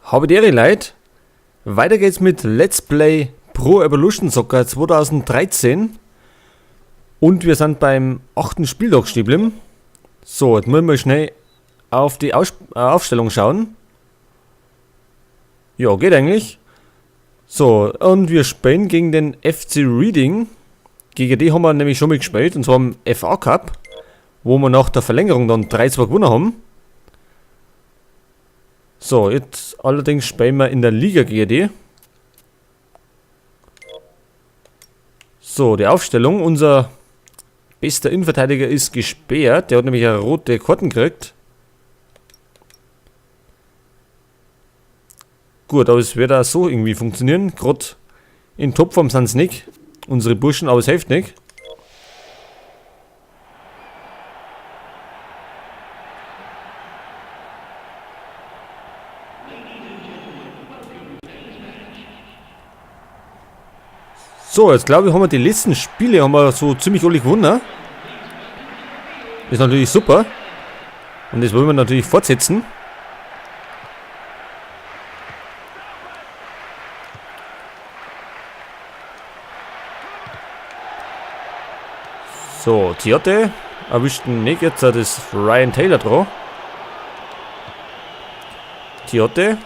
Habe die Ehre, Leute. Weiter geht's mit Let's Play Pro Evolution Soccer 2013. Und wir sind beim 8. Spieltag stehen geblieben. So, jetzt müssen wir schnell auf die Aufstellung schauen. Ja, geht eigentlich. So, und wir spielen gegen den FC Reading. Gegen die haben wir nämlich schon mal gespielt, und zwar im FA Cup, wo wir nach der Verlängerung dann 3-2 gewonnen haben. So, jetzt allerdings spielen wir in der Liga gegen die. So, die Aufstellung. Unser bester Innenverteidiger ist gesperrt. Der hat nämlich eine rote Karten gekriegt. Gut, aber es wird auch so irgendwie funktionieren. Grad in Topform sind's nicht. Unsere Burschen, aber es hilft nicht. So, jetzt glaube ich, haben wir die letzten Spiele haben wir so ziemlich alle gewonnen. Ist natürlich super. Und das wollen wir natürlich fortsetzen. So, Tiote erwischt ihn nicht. Jetzt hat es Ryan Taylor dran. Tiote.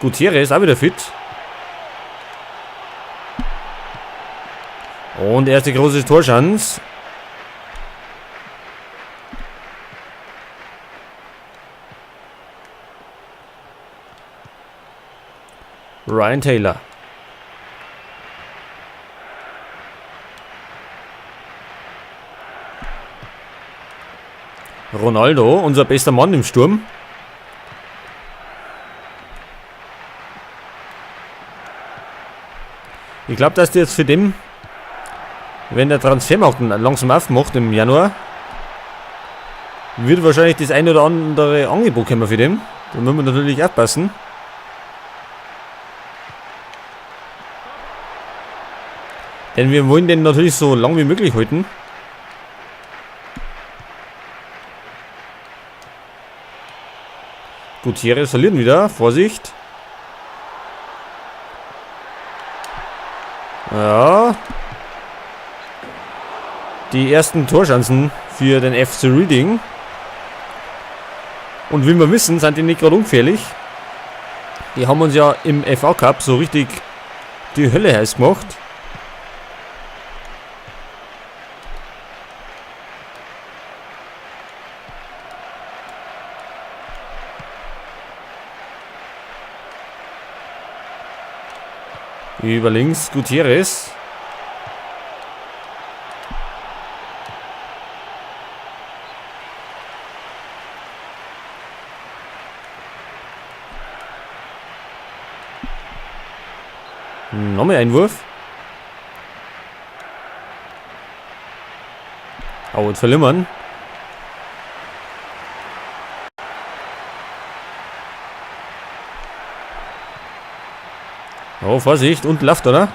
Gutierrez ist auch wieder fit. Und erste große Torschance. Ryan Taylor. Ronaldo, unser bester Mann im Sturm. Ich glaub, dass die jetzt für den, wenn der Transfermarkt langsam aufmacht im Januar, wird wahrscheinlich das ein oder andere Angebot kommen für den. Da müssen wir natürlich aufpassen. Denn wir wollen den natürlich so lang wie möglich halten. Gutierrez verlieren wieder. Vorsicht. Ja. Die ersten Torchancen für den FC Reading. Und wie wir wissen, sind die nicht gerade ungefährlich. Die haben uns ja im FA Cup so richtig die Hölle heiß gemacht. Über links Gutierrez. Nochmal Einwurf. Oh, und verlimmern. Oh, Vorsicht. Und Luft, oder?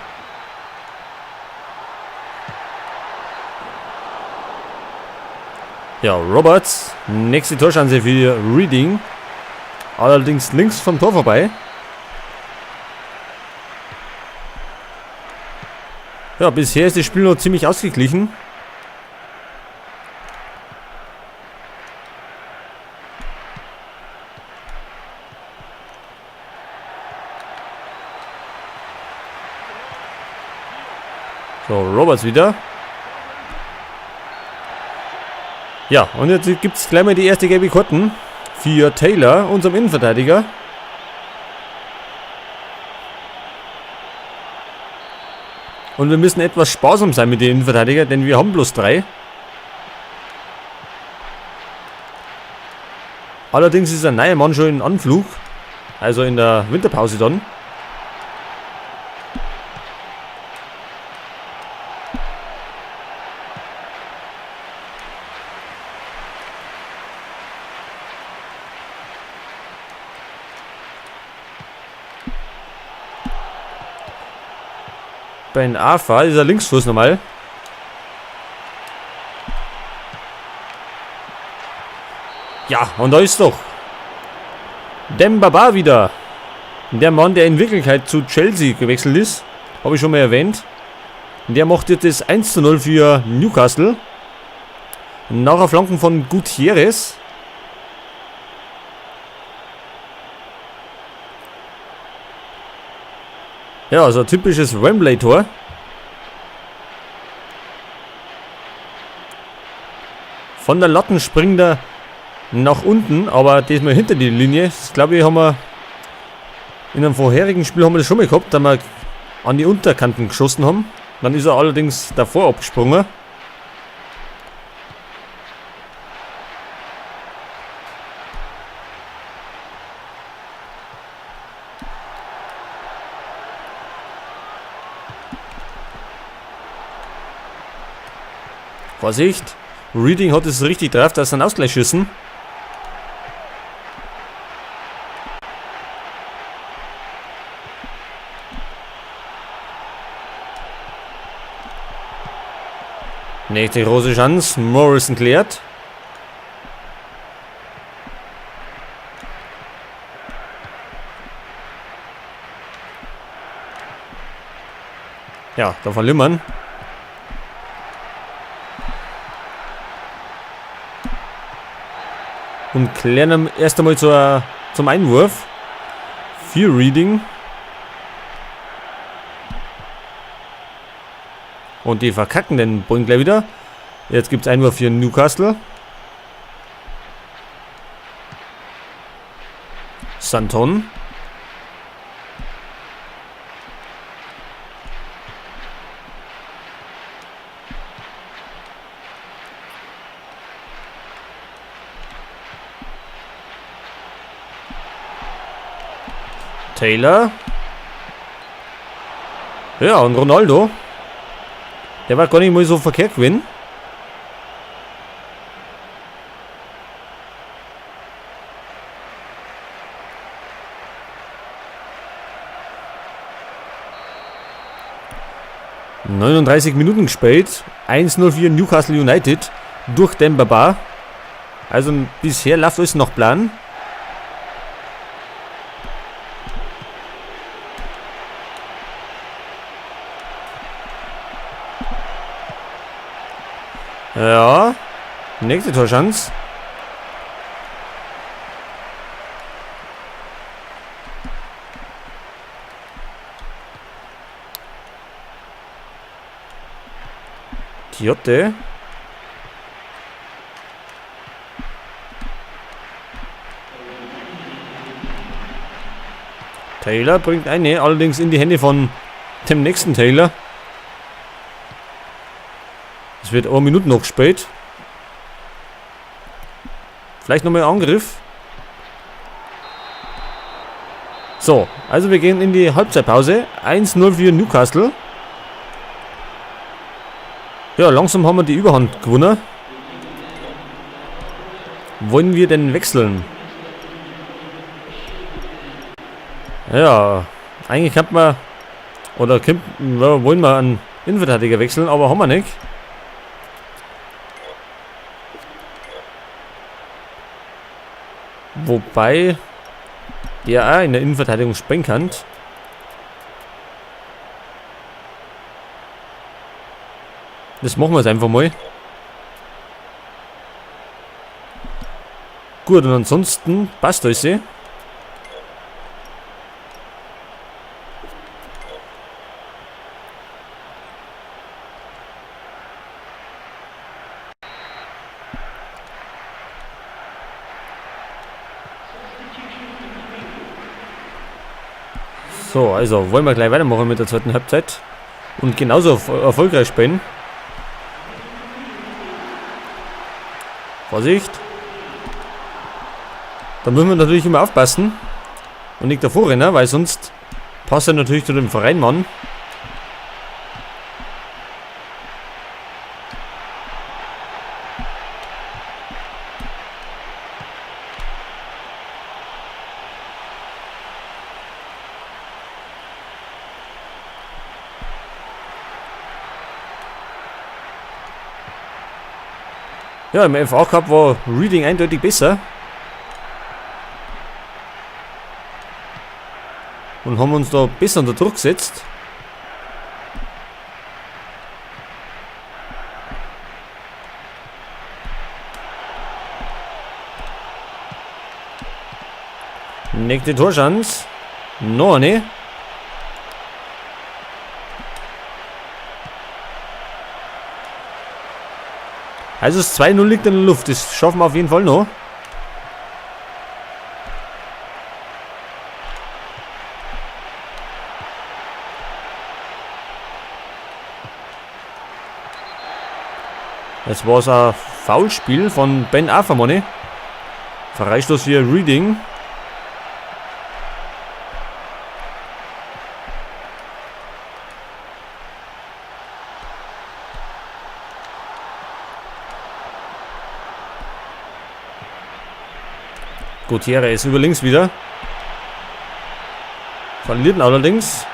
Ja, Roberts. Nächste Torschance für Reading. Allerdings links vom Tor vorbei. Ja, bisher ist das Spiel noch ziemlich ausgeglichen. So, Roberts wieder. Ja, und jetzt gibt's gleich mal die erste gelbe Karten für Taylor, unserem Innenverteidiger. Und wir müssen etwas sparsam sein mit den Innenverteidigern, denn wir haben bloß 3. Allerdings ist ein neuer Mann schon in Anflug. Also in der Winterpause dann. Ben Arfa, dieser Linksfuß nochmal. Ja, und da ist doch Demba Ba wieder. Der Mann, der in Wirklichkeit zu Chelsea gewechselt ist. Habe ich schon mal erwähnt. Der macht jetzt das 1:0 für Newcastle. Nach der Flanken von Gutierrez. Ja, also ein typisches Wembley-Tor. Von der Latten springt er nach unten, aber diesmal hinter die Linie. Das glaube ich, haben wir in einem vorherigen Spiel haben wir das schon mal gehabt, da wir an die Unterkanten geschossen haben. Dann ist er allerdings davor abgesprungen. Vorsicht! Reading hat es richtig drauf, dass sie einen Ausgleich schießen. Nächste große Chance. Morrison klärt. Ja, da verlieren wir. Und klären erst einmal zum Einwurf. Für Reading. Und die verkacken den Ball gleich wieder. Jetzt gibt's Einwurf für Newcastle. Santon. Taylor. Ja, und Ronaldo. Der war gar nicht mal so verkehrt gewesen. 39 Minuten gespielt. 1-0 für Newcastle United durch Demba Ba. Also bisher läuft alles nach Plan. Ja, nächste Torchance. Tiote. Taylor bringt eine, allerdings in die Hände von dem nächsten Taylor. Es wird 1 Minute noch gespielt. Vielleicht nochmal Angriff. Wir gehen in die Halbzeitpause. 1-0 für Newcastle. Ja, langsam haben wir die Überhand gewonnen. Wollen wir denn wechseln? Ja, eigentlich könnte man, oder könnte, ja, wollen wir einen Innenverteidiger wechseln, aber haben wir nicht. Wobei der auch in der Innenverteidigung springen kann. Das machen wir jetzt einfach mal. Gut, und ansonsten passt alles. Wollen wir gleich weitermachen mit der zweiten Halbzeit und genauso erfolgreich spielen. Vorsicht. Da müssen wir natürlich immer aufpassen und nicht davor rennen, weil sonst passt er natürlich zu dem Vereinmann. Ja, im FA Cup war Reading eindeutig besser. Und haben uns da besser unter Druck gesetzt. Nächste Torschance. Noch eine. Also das 2-0 liegt in der Luft. Das schaffen wir auf jeden Fall noch. Das war so ein Foulspiel von Ben Arfa, Freistoß hier Reading. Gutierrez über links wieder. Verliert allerdings.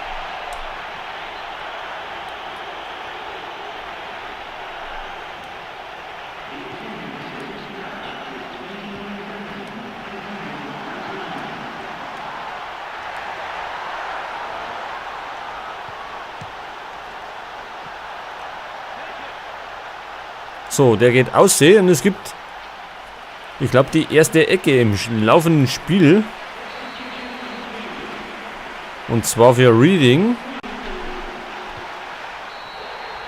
So, der geht aussehen und es gibt, ich glaube, die erste Ecke im laufenden Spiel. Und zwar für Reading.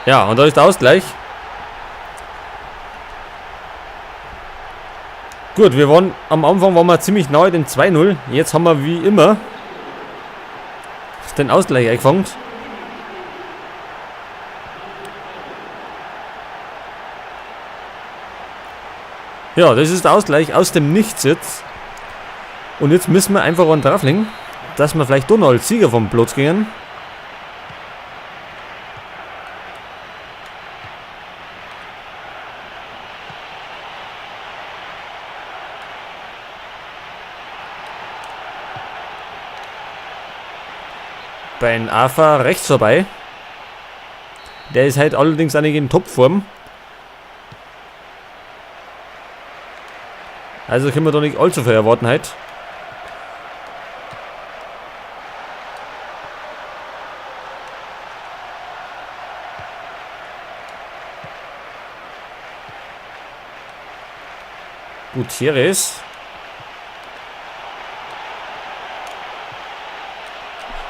Ja, und da ist der Ausgleich. Gut, wir waren am Anfang waren wir ziemlich nahe dem 2-0. Jetzt haben wir wie immer den Ausgleich eingefangen. Ja, das ist der Ausgleich aus dem Nichts jetzt. Und jetzt müssen wir einfach einen drauflegen, dass wir vielleicht doch noch als Sieger vom Platz gehen. Ben Arfa rechts vorbei. Der ist halt allerdings auch nicht in Topform. Also können wir doch nicht allzu viel erwarten heute. Gutierrez.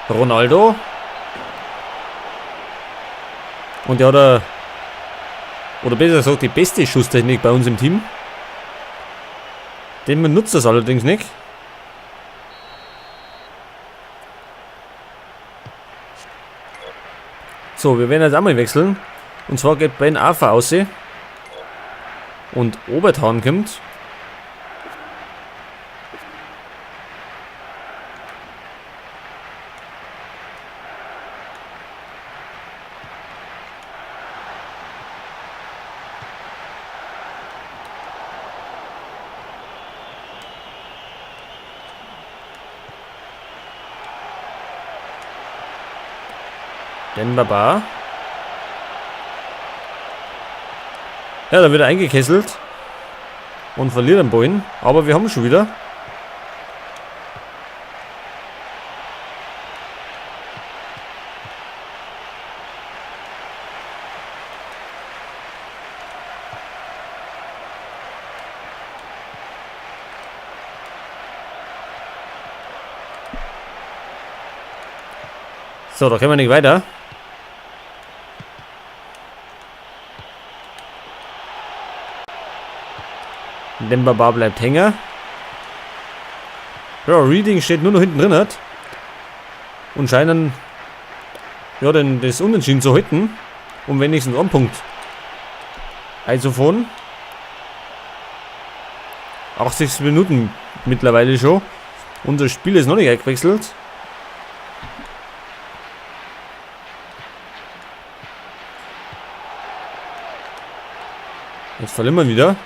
Ronaldo. Und der hat er, oder besser gesagt, die beste Schusstechnik bei uns im Team. Den benutzt das allerdings nicht. So, wir werden jetzt einmal wechseln. Und zwar geht Ben Arfa aus. Und Obertan kommt. Demba Ba. Ja, da wird er eingekesselt und verliert den Ball. Aber wir haben schon wieder. So, da können wir nicht weiter. Demba Ba bleibt hängen. Ja, Reading steht nur noch hinten drin hat. Und scheinen, ja, denn das Unentschieden zu halten. Um wenigstens einen Punkt einzufahren. 80 Minuten mittlerweile schon. Unser Spiel ist noch nicht eingewechselt. Jetzt verlieren wir wieder.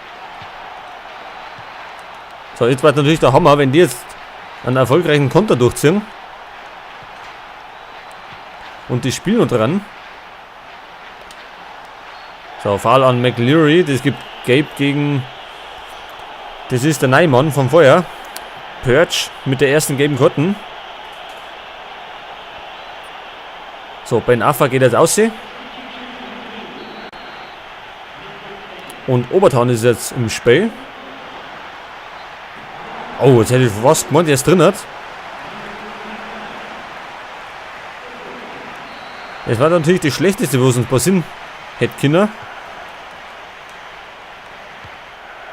So, jetzt war natürlich der Hammer, wenn die jetzt einen erfolgreichen Konter durchziehen. Und die spielen noch dran. So, Foul an McLeary. Das gibt Gabe gegen... Das ist der Neumann vom Feuer. Perch mit der ersten gelben Karten. So, Ben Arfa geht jetzt aus. Und Obertan ist jetzt im Spiel. Oh, jetzt hätte ich was gemeint, er ist drin hat. Es war natürlich das Schlechteste, was uns passieren hätte können.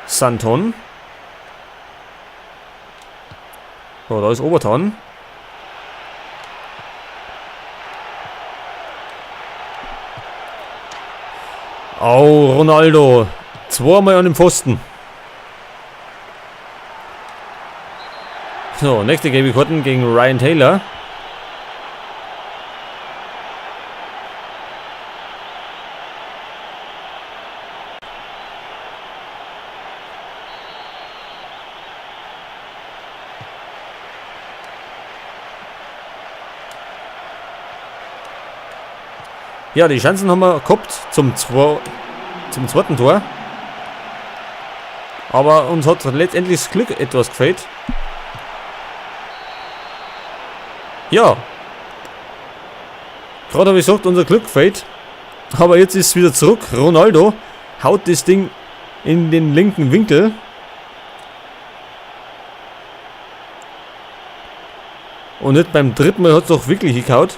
Santon. So, da ist Obertan. Oh, Ronaldo. Zweimal an dem Pfosten. So, nächste gelbe Karten gegen Ryan Taylor. Ja, die Chancen haben wir gehabt zum zweiten Tor. Aber uns hat letztendlich das Glück etwas gefehlt. Ja. Gerade habe ich gesagt, unser Glück gefehlt. Aber jetzt ist es wieder zurück. Ronaldo haut das Ding in den linken Winkel. Und nicht beim dritten Mal hat es doch wirklich gehaut.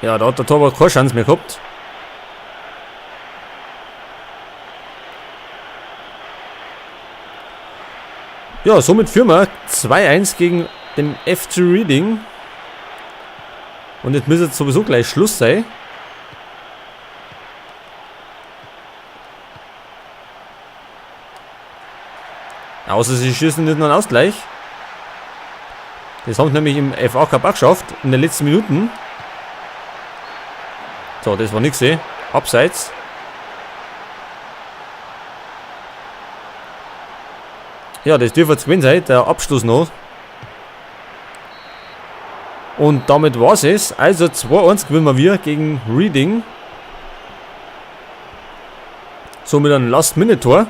Ja, da hat der Torwart keine Chance mehr gehabt. Ja, somit führen wir 2-1 gegen den FC Reading. Und jetzt müsste jetzt sowieso gleich Schluss sein. Außer sie schießen nicht noch einen Ausgleich. Das haben sie nämlich im FA Cup auch geschafft, in den letzten Minuten. So, das war nix, eh. Abseits. Ja, das dürfte jetzt gewesen sein, der Abschluss noch. Und damit war's es. Also 2-1 gewinnen wir gegen Reading. So mit einem Last-Minute-Tor.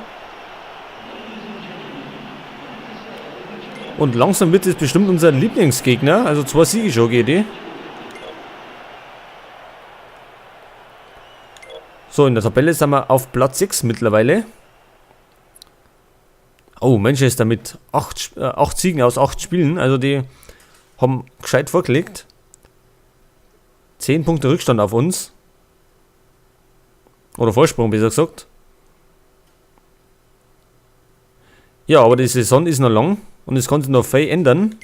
Und langsam wird es bestimmt unser Lieblingsgegner. Also 2 Siege schon, GD. So, in der Tabelle sind wir auf Platz 6 mittlerweile. Oh, Manchester mit 8 Siegen aus 8 Spielen. Also die haben gescheit vorgelegt. 10 Punkte Rückstand auf uns. Oder Vorsprung, besser gesagt. Ja, aber die Saison ist noch lang. Und es kann sich noch viel ändern.